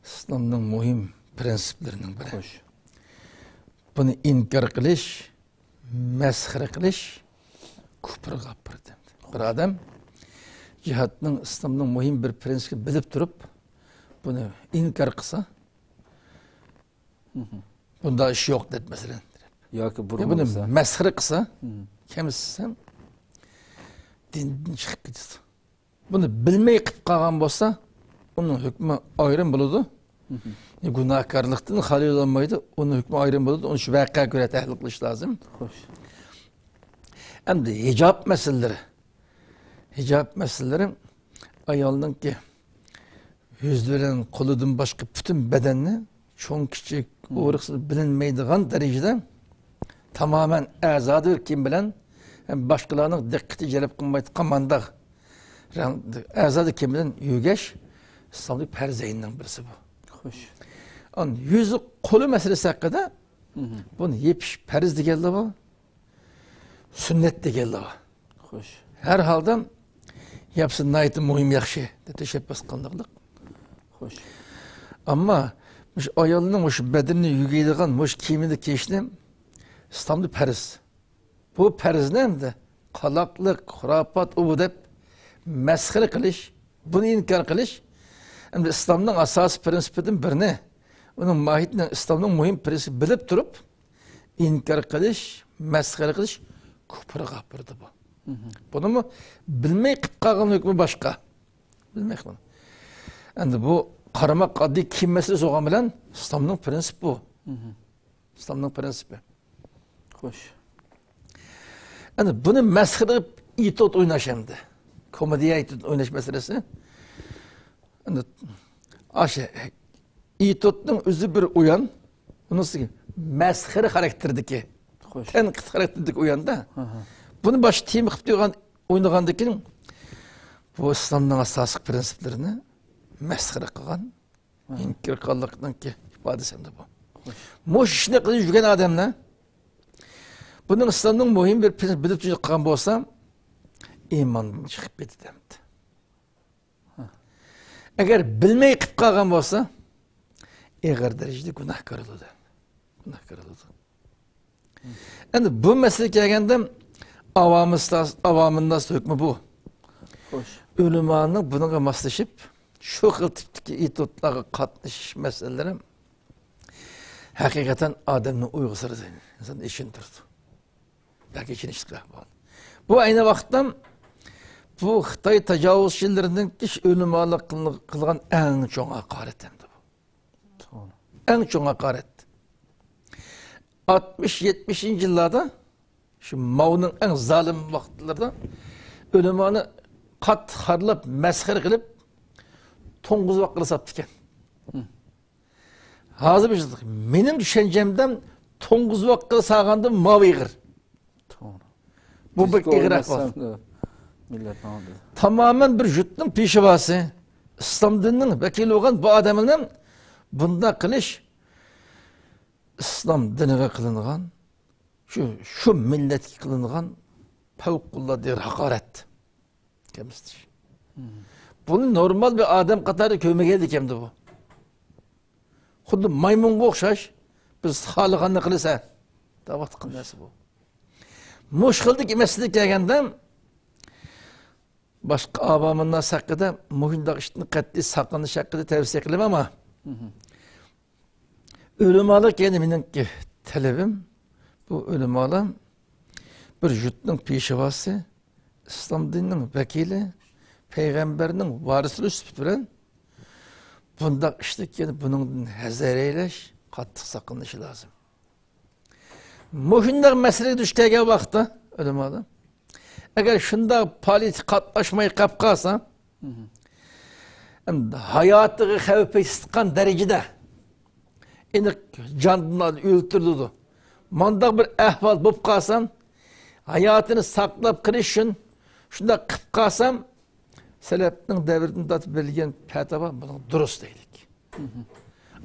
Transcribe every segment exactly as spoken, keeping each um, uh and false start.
ئىسلامنىڭ مۇھىم پىرىنسىپلىرىنىڭ بىرى. خوش. بۇنى ئىنكار قىلىش، مەسخىرە قىلىش كۇپرغا ئاپىرىدۇ. بىر ئادەم جىھادنىڭ، ئىسلامنىڭ مۇھىم بىر پىرىنسىپىنى بىلىپ تۇرۇپ، بۇنى ئىنكار قىلسا، بۇنداق ئىش يوق دەپ، مەسىلەن، ياكى يا بۇنى بۇرمىلىسا، مەسخىرە قىلسا، كەمسىتسە، دىندىن چىقىپ كېتىدۇ. بۇنى بىلمەي قىلىپ قالغان بولسا، ئۇنىڭ ھۆكمى ئايرىم بولىدۇ. گۇناھكارلىقتىن خالىي بولالمايدۇ. ئۇنىڭ ھۆكمى ئايرىم بولىدۇ. ئۇنى شۇ ۋەقەگە كۆرە تەھلىل قىلىش لازىم. خوش. ئەمدى ھىجاب مەسىلىلىرى. ھىجاب مەسىلىلىرى ئايالنىڭكى يۈزى بىلەن قولىدىن باشقا پۈتۈن بەدەننى چوڭ، كىچىك، ئورۇقسىز بىلىنمەيدىغان دەرىجىدە تامامەن ئازادە بىر كىيىم بىلەن، ھەم باشقىلارنىڭ دىققىتى جەلپ قىلمايدىغان مانداق رەڭ-، ئازادە كىيىم بىلەن يۈرگەچ، ئىسلامدا پەرز ئەيننىڭ بىرسى بۇ. خوش. ئان يۈزى، قولى مەسىلىسى ھەققىدە بۇنى يېپىش پەرز دېگەنلەر بار، سۈننەت دېگەنلەر بار. خوش. ھەر ھالدا ياپسا ناھايىتى مۇھىم، ياخشى دەپ تەشەببۇس قىلىنىدىغانلىق. خوش. ئەمما مۇشۇ ئايالنىڭ مۇشۇ بەدىنىنى يۆگەيدىغان مۇشۇ كىيىمنى كىيىشنى ئىسلامدا پەرز. بۇ پەرزنى ئەمدى قالاقلىق، خۇراپات، ئۇ بۇ دەپ مەسخىرە قىلىش، بۇنى ئىنكار قىلىش ئەمدى ئىسلامنىڭ ئاساسىي پىرىنسىپىدىن بىرىنى، ئۇنىڭ ماھىيىتىنى، ئىسلامنىڭ مۇھىم پىرىنسىپى بىلىپ تۇرۇپ، ئىنكار قىلىش، مەسخىرە قىلىش كۇپرغا ئاپىرىدۇ بۇ. بۇنىمۇ بىلمەي قىلىپ قالغان ھۆكمى باشقا. بىلمەي قىلغان. ئەمدى بۇ قارىماق ئاددىي كىيىم مەسىلىسى بولغان بىلەن ئىسلامنىڭ پىرىنسىپى بۇ. ئىسلامنىڭ پىرىنسىپى. خوش. ئەمدى بۇنى مەسخىرە قىلىپ ئېتيۇد ئويناش ئەمدى. كومېدىيە ئېتيۇد ئويناش مەسىلىسى. ئەمدى ئاشۇ ئېتيۇدنىڭ ئۆزى بىر ئويۇن، ئۇنىڭ ئۈستىگە مەسخىرە خاراكتېرىدىكى، خوش، تەنقىد خاراكتېرىدىكى ئويۇندا. ئاھا. بۇنى باشقا تېما قىلىپ تۇرغان، ئوينىغاندىن كېيىن، بۇ ئىسلامنىڭ ئاساسىي پىرىنسىپلىرىنى مەسخىرە قىلغان، ئىنكار قىلغانلىقنىڭكى ئىپادىسى ئەمدى بۇ. خوش. مۇشۇ ئىشنى قىلىپ يۈرگەن ئادەملەر بۇنىڭ ئىسلامنىڭ مۇھىم بىر پىرىنسىپى بىلىپ تۇرۇپ قىلغان بولسا، ئىماندىن چىقىپ كېتىدۇ ئەمدى. ئەگەر بىلمەي قىلىپ قالغان بولسا، ئېغىر دەرىجىدە گۇناھكار بولىدۇ. گۇناھكار بولىدۇ. ئەمدى بۇ مەسىلىگە كەلگەندە، ئاۋامىستاس-، ئاۋامىنناس ھۆكمى بۇ. خوش. ئۆلىمانىڭ بۇنىڭغا ماسلىشىپ، شۇ خىل تىپتىكى ئېتيۇدلارغا قاتنىشىش مەسىلىلىرى ھەقىقەتەن ئادەمنى ئويغا سالىدۇ، ئىنساننى ئىشىندۈرىدۇ. بەك ئېچىنىشلىق ئەھۋال. بۇ ئەينى ۋاقىتتا بۇ خىتاي تاجاۋۇزچىلىرىنىڭ ئۆلىمالىق قىل-، قىلغان ئەڭ چوڭ ھاقارەت ئەمدى بۇ. توغرا. ئەڭ چوڭ ھاقارەت. ئاتمىش، يەتمىشىنچى يىللاردا، شۇ ماۋنىڭ ئەڭ زالىم ۋاقىتلىرىدا ئۆلىمانى قاتتىق خارلاپ، مەسخىرە قىلىپ، توڭگۇزۋاققا ساپتىكەن. ھازىر بىز، مېنىڭ چۈشەنچەمدە توڭگۇزۋاققا سالغاندىن ماۋۇ ئېغىر. توغرا. بۇ بەك ئېغىر ئەھۋال. مىللەتنىڭ ئالدىدا. تامامەن بىر يۇرتنىڭ پېشۋاسى، ئىسلام دىنىنىڭ ۋەكىلى بولغان بۇ ئادەمنى بۇنداق قىلىش ئىسلام دىنىغا قىلىنغان، شۇ، شۇ مىللەتكە قىلىنغان پەۋقۇلئاددە ھاقارەت. كەمسىتىش. بۇنى نورمال بىر ئادەم قاتارىدا كۆرمىگەن ئىكەندى بۇ. خۇددى مايمۇنغا ئوخشاش، بىز خالىغاننى قىلىسەن دەۋاتقان نەرسە بۇ. مۇشۇ خىلدىكى مەسىلىگە كەلگەندە، باشقا ئاۋامىنناس ھەققىدە، مۇشۇنداق ئىشتىن قەتئىي ساقلىنىش ھەققىدە تەۋسىيە قىلىمەن، ئەمما ئۆلىمالار، يەنە مېنىڭكى تەلىپىم، بۇ ئۆلىمالار بىر يۇرتنىڭ پېشۋاسى، ئىسلام دىنىنىڭ ۋەكىلى، پەيغەمبەرنىڭ ۋارىسلىرى سۈپىتى بىلەن بۇنداق ئىشتىن كېيىن بۇنىڭدىن ھەزەر ئەيلەش، قاتتىق ساقلىنىشى لازىم. مۇشۇنداق مەسىلىگە دۇچ كەلگەن ۋاقىتتا ئۆلىمالار، ئەگەر شۇنداق پائالىيەتكە قاتناشماي قاپ قالسا، ئەمدى ھاياتىغا خەۋپ ھېس قىلغان دەرىجىدە ئېنىق جاندىن ئۆلتۈرۈلىدۇ. مانداق بىر ئەھۋال بولۇپ قالسا، ھاياتىنى ساقلاپ قېلىش ئۈچۈن شۇنداق قىلىپ قالسا، سەلەپنىڭ دەۋرىدىن تارتىپ بېرىلگەن پەتىۋا بۇنىڭ دۇرۇس دەيلىك.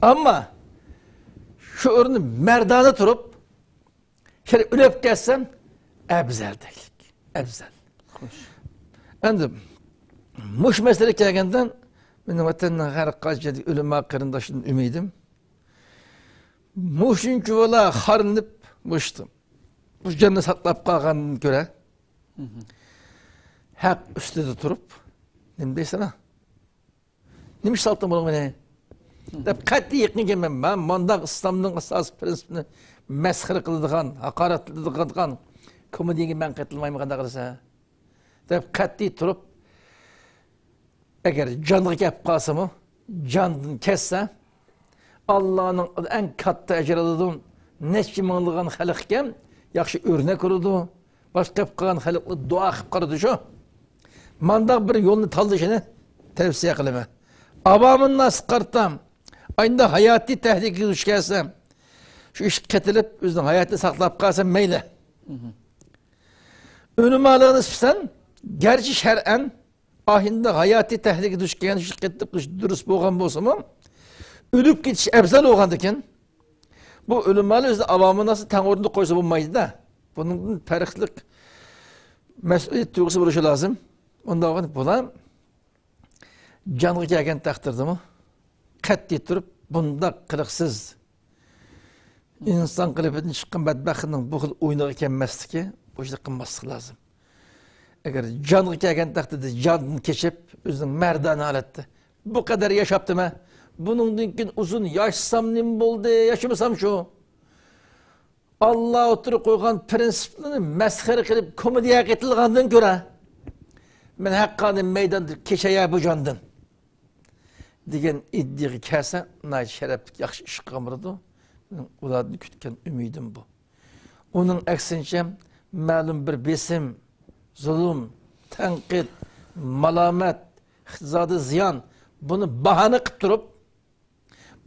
ئەمما شۇ ئورۇندا مەردانە تۇرۇپ، شەرە ئۆلۈپ كەتسەم، ئەۋزەل دەيلىك. ئەۋزەل. خوش. ئەمدى مۇشۇ مەسىلىگە كەلگەندە، مېنىڭ ۋەتەننىڭ ھەر قايسى يېرىدىكى ئۆلىما قېرىنداشلاردىن ئۈمىدىم، مۇشۇنچىۋالا خارلىنىپ، مۇشتۇ، بۇ جاننى ساقلاپ قالغاندىن كۆرە، ھەق ئۈستىدە تۇرۇپ، نېمە دەيسەن، ھە؟ نېمە ئىش سالدىڭ بۇنىڭغا مېنى؟ دەپ قەتئىي يېقىن كەلمەن. مەن مانداق ئىسلامنىڭ ئاساسىي پىرىنسىپىنى مەسخىرە قىلىدىغان، ھاقارەتلىتىدىغان كومېدىيەگە مەن قېتىلمايمەن، قانداق قىلىسەن؟ دەپ قەتئىي تۇرۇپ، ئەگەر جانغا كەپ قالسىمۇ، جاندىن كەتسە، ئاللانىڭ ئەڭ كاتتا ئەجرى ئالىدۇ. نەچچە مىڭلىغان خەلقكە ياخشى ئۆرنەك بولىدۇ. باشقا گەپ قىلغان خەلقلەر دۇئا قىلىپ قارىدى شۇ. مانداق بىر يولنى تاللىشىنى تەۋسىيە قىلىمەن. ئاۋامىنناسقا قارىتا، ئاينىدا ھاياتىي تەھلىكىگە دۇچ كەلسە، شۇ ئىشقا قېتىلىپ، ئۆزىنىڭ ھاياتىنى ساقلاپ قالسا مەيلى. ئۆلىمالارغا نىسبەتەن، گەرچە شەرئەن ئاينىدا ھاياتىي تەھلىكىگە دۇچ كەلگەن ئىشقا قېتىلىپ قېلىش دۇرۇس بولغان بولسىمۇ، ئۆلۈپ كېتىش ئەۋزەل بولغاندىكىن، بۇ ئۆلىمالار ئۆزىنى ئاۋامىنناسنى تەڭ ئورۇندا قويسا بولمايدۇ-دە. بۇنىڭدىن پەرقلىق مەسئۇلىيەت تۇيغۇسى بولۇشى لازىم. ئۇنداق بولغاندا بۇلار جانغا كەلگەن تەقدىردىمۇ قەتئىي تۇرۇپ، بۇنداق قىلىقسىز، ئىنسان قېلىپىدىن چىققان بەتبەختنىڭ بۇ خىل ئويۇنىغا كەلمەسلىكى، بۇ ئىشنى قىلماسلىقى لازىم. ئەگەر جانغا كەلگەن تەقدىردە جاندىن كېچىپ، ئۆزىنىڭ مەردانە ھالەتتە، بۇ قەدەر ياشاپتىمەن، بۇنىڭدىن كېيىن ئۇزۇن ياشىسام نېمە بولدى، ياشىمىسام شۇ. ئاللا ئوتتۇرىغا قويغان پىرىنسىپلىرىنى مەسخىرە قىلىپ، كومېدىيەگە قېتىلغاندىن كۆرە، مەن ھەققانىي مەيداندا كېچەي بۇ جاندىن، دېگەن ئىدىيەگە كەلسە، ناھايىتى شەرەپلىك، ياخشى ئىش قىلغان بولىدۇ. مېنىڭ ئۇلاردىن كۈتكەن ئۈمىدىم بۇ. ئۇنىڭ ئەكسىنچە، مەلۇم بىر بېسىم، زۇلۇم، تەنقىد، مالامەت، ئىقتىسادىي زىيان، بۇنى باھانە قىلىپ تۇرۇپ،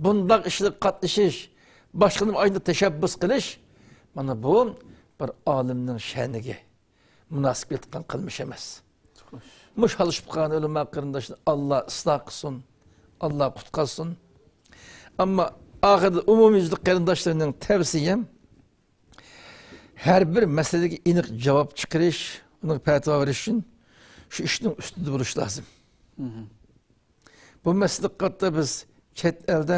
بۇنداق ئىشلارغا قاتنىشىش، باشقىلارنىڭ ئاينىدا تەشەببۇس قىلىش، مانا بۇ بىر ئالىمنىڭ شەنىگە مۇناسىپ كېلىدىغان قىلمىش ئەمەس. مۇشۇ ھاللىشىپ قالغان ئۆلىما قېرىنداشنى ئاللا ئىسلاھ قىلسۇن، ئاللا قۇتقازسۇن. ئەمما ئاخىرىدا ئومۇميۈزلۈك قېرىنداشلارنىڭ تەۋسىيەم، ھەر بىر مەسىلىگە ئېنىق جاۋاب چىقىرىش، ئۇنىڭغا پەتىۋا بېرىش ئۈچۈن شۇ ئىشنىڭ ئۈستىدە بولۇش لازىم. بۇ مەسىلىگە قارىتا بىز چەت ئەلدە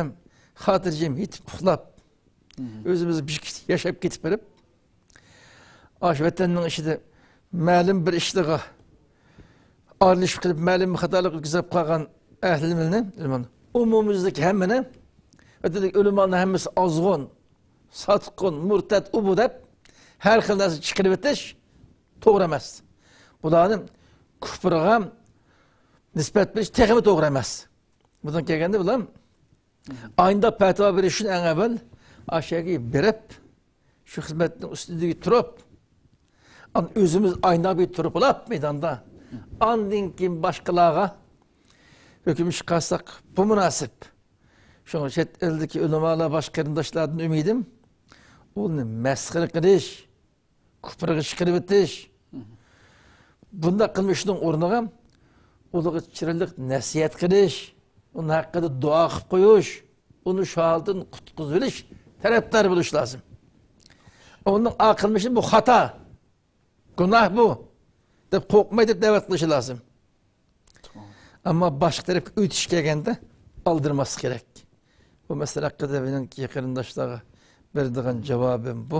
خاتىرجەم يېتىپ ئۇخلاپ، ئۆزىمىز بىر ياشاپ كېتىپ بېرىپ، ئاشۇ ۋەتەننىڭ ئىچىدە مەلۇم بىر ئىشلارغا ئارىلىشىپ قېلىپ، مەلۇم بىر خاتالىق ئۆتكۈزۈپ قالغان ئەھلىمىزنى، ئومۇميۈزلۈك ھەممىنى، ۋەتەندىكى ئۆلىمالارنىڭ ھەممىسى ئازغۇن، ساتقىن، مۇرتەت، ئۇ بۇ دەپ ھەر خىل نەرسە چىقىرىۋېتىش توغرا ئەمەس. بۇلارنى كۇفرغا نىسبەت بېرىش تېخىمۇ توغرا ئەمەس. بۇنداق كەلگەندە بۇلار ئاينىدا پەتىۋا بېرىش ئۈچۈن ئەڭ ئەۋۋەل ئاشۇ يەرگە بېرىپ، شۇ خىزمەتنىڭ ئۈستىدە تۇرۇپ، ئان-، ئۆزىمىز ئاينىدا بىر تۇرۇپ ئالاپ مەيداندا، ئاندىن كېيىن باشقىلارغا ھۆكۈم چىقارساق، بۇ مۇناسىپ. شۇڭا چەت ئەلدىكى ئۆلىمالار، باشقا قېرىنداشلاردىن ئۈمىدىم، ئۇنى مەسخىرە قىلىش، كۇپرىغا چىقىرىۋېتىش، بۇنداق قىلمىشنىڭ ئورنىغا ئۇلارغا چىرايلىق نەسىھەت قىلىش، ئۇنىڭ ھەققىدە دۇئا قىلىپ قويۇش، ئۇنى شۇ ھالدىن قۇتقۇزۇۋېلىش تەرەپدارى بولۇش لازىم. ئۇنىڭ ئا قىلمىشى بۇ خاتا، گۇناھ بۇ، دەپ قورقماي دەپ دەۋەت قىلىشى لازىم. ئەمما باشقا تەرەپكە ئۆتۈش كەلگەندە ئالدىرىماسلىق كېرەك. بۇ مەسىلە ھەققىدە مېنىڭكى قېرىنداشلارغا بېرىدىغان جاۋابىم بۇ.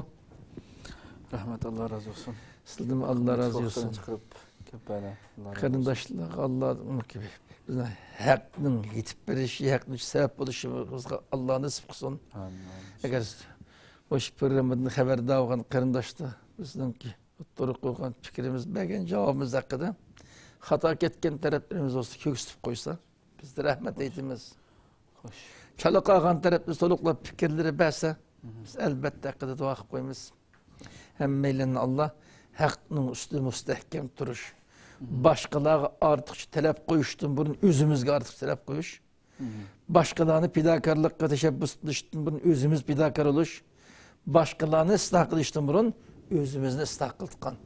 رەھمەت، ئاللا رازى بولسۇن. سىزدىنمۇ ئاللا رازى بولسۇن. چىقىرىپ كۆپ بەردى. ئاللا رازى بولسۇن. قېرىنداشلارغا ئاللا، بىزنىڭ ھەقنىڭ يېتىپ بېرىشى، ھەقنىڭ سەۋەب بولۇشىمىزغا ئاللا نېسىپ قىلسۇن. ئامىن، ئامىن. ئەگەر مۇشۇ پروگراممىدىن خەۋەردار بولغان قېرىنداشلار بىزنىڭكى ئوتتۇرىغا قويغان پىكرىمىز، بەرگەن جاۋابىمىز ھەققىدە خاتا كەتكەن تەرەپلىرىمىز بولسا كۆرسىتىپ قويسا، بىز رەھمەت ئېيتىمىز. خوش. چالا قالغان تەرەپلىرى تولۇقلاپ پىكىرلىرى بەرسە، بىز ئەلۋەتتە ھەققىدە دۇئا قىلىپ قويىمىز. ھەممەيلەننى ئاللا ھەقنىڭ ئۈستىدە مۇستەھكەم تۇرۇش، باشقىلارغا ئارتۇقچە تەلەپ قويۇشتىن بۇرۇن ئۆزىمىزگە ئارتۇق تەلەپ قويۇش، باشقىلارنى پىداكارلىققا تەشەببۇس قىلىشتىن بۇرۇن ئۆزىمىز پىداكار بولۇش، باشقىلارنى ئىسلاھ قىلىشتىن بۇرۇن ئۆزىمىزنى ئىسلاھ قىلىدىغان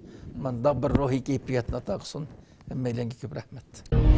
مانداق بىر روھىي كەيپىياتنى ئاتا قىلسۇن. ھەممەيلەنگە كۆپ رەھمەت.